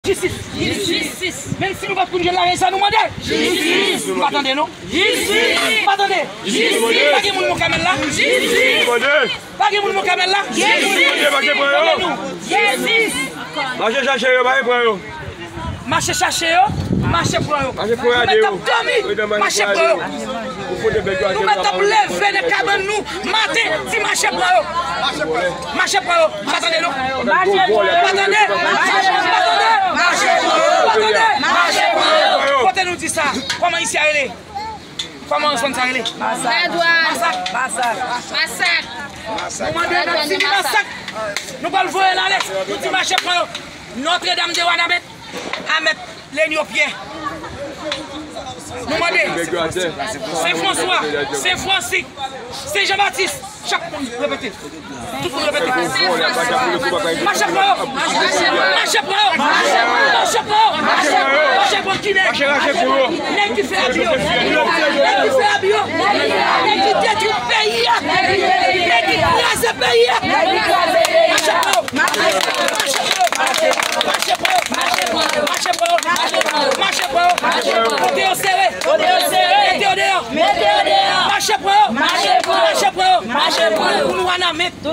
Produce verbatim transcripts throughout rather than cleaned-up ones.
Jistis. Jistis. Menm si nou pa t konn jwenn lajan sa, nou mande. Jistis. Nou pa tande, non? Jistis. Nou pa tande. Jistis. Pa gen moun Mont Carmel la? Jistis. Pa gen moun Mont Carmel la? Jistis. Tande nou. Jistis. Mache chache yo, mache pran yo. Mache chache yo, mache pran yo. Mache pran yo. Mache pran yo. Mache pran yo. Nou mèt ap leve nan kabann nou maten, di mache pran yo. Mache pran yo. Pa tande, non? Pa tande. Pa tande. Pa tande. Pa tande. Kote nou di sa? Kòman isi a rele? Kòman zòn sa rele? Masak. Masak. Masak. Nou mande, nou di masak. Nou pral voye lalèt. Nou di mache pran yo. Notre Dame de Wanament. A mèt Lenyo Pyè. Nou mande. Sen Franswa, Sen Fransik, Sen Jan Batis. Chak moun repete. Tout moun repete. Mache pran yo. Mache pran yo. Mache pran yo. Mache pran yo. Mache pran yo. Nèg ki fè abi yo. Nèg ki fè abi yo. Nèg ki detwi peyi a. Nèg ki kraze peyi a. Mache pran yo. Mache pran yo. Mache pran yo. Mache pran yo. Mache pran yo. Mache pran yo. Kote yo sere. Kote yo sere. Mete yo deyò. Mete yo deyò. Mache pran yo. Mache pran yo. Mache pran yo. Mache pran yo. Pou nou Wanament. Nou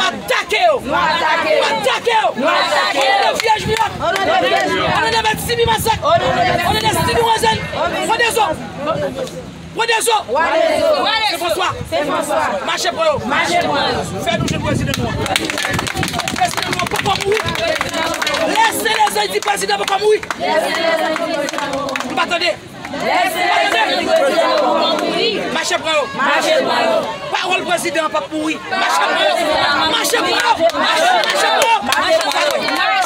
atake yo. Nou atake yo. Nou atake yo. Nou atake yo. O non de Vyèj Miyòk. O non de Vyèj Miyòk. O non de Mèt Sibi Masak. O non de Mèt Sibi Masak. O non de Sibi Wazèn. Pran de zo. Pran de zo. Pran de zo. Sen Franswa. Sen Franswa. Mache pran yo. Mache pran yo. Fè nou jwenn prezidan nou an. Prezidan nou an poko mouri. Lese lezòy di prezidan poko mouri. M pa tande. Mache pran yo. Mache pran yo. Pawòl prezidan p ap mouri. Mache pran yo. Mache pran yo. Mache pran yo. Mache pran yo.